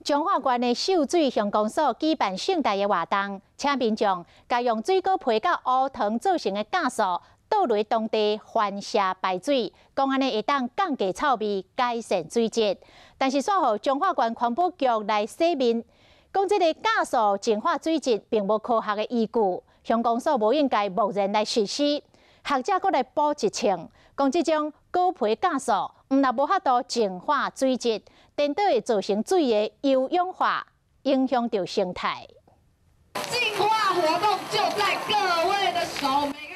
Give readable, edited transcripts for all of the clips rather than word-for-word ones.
彰化縣的秀水鄉公所舉辦盛大的活動，請民眾共用水果皮佮烏糖做成的酵素倒落當地番瀉排水，講按呢會當降低臭味，改善水質。但是煞予彰化縣環保局來洗面，講這个酵素淨化水質並無科學的依據，鄉公所無應該貿然來實施。學者閣來補一槍，講這種果皮酵素毋但無法度淨化水質，顛倒會造成水的優養化，影響著生態。淨化活動就在各位的手。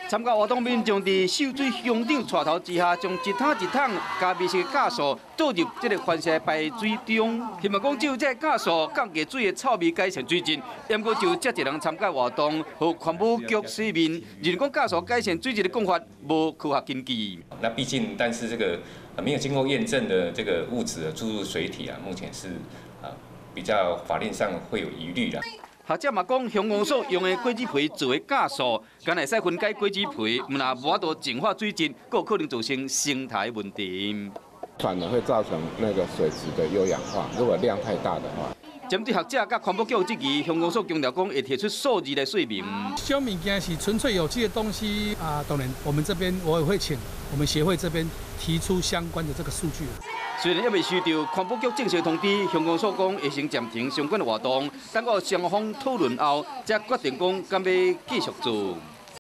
參加活動民眾佇秀水鄉長帶頭之下，將一桶一桶加味色酵素倒入這个番瀉排水中，希望講藉這个酵素降低水的臭味，改善水質。毋過就遮濟人參加活動，予環保局洗面，認為講酵素改善水質的講法無科學根據。那畢竟，但是這個沒有經過驗證的這個物質注入水體啊，目前是啊比較法令上會有疑慮啦。學者嘛講，鄉公所用的果子皮做的酵素，敢會使分解果子皮，毋但無法度淨化水質，閣有可能造成生態問題。反而會造成那個水質的優氧化，如果量太大的話。針對學者佮環保局質疑，鄉公所強調講會提出數字來說明。這物件是純粹有機的東西啊，當然我們這邊我也會請我們協會這邊提出相關的這個數據。雖然猶未收到環保局正式通知，鄉公所講會先暫停相關的活動，等過雙方討論後，才決定講敢欲繼續做。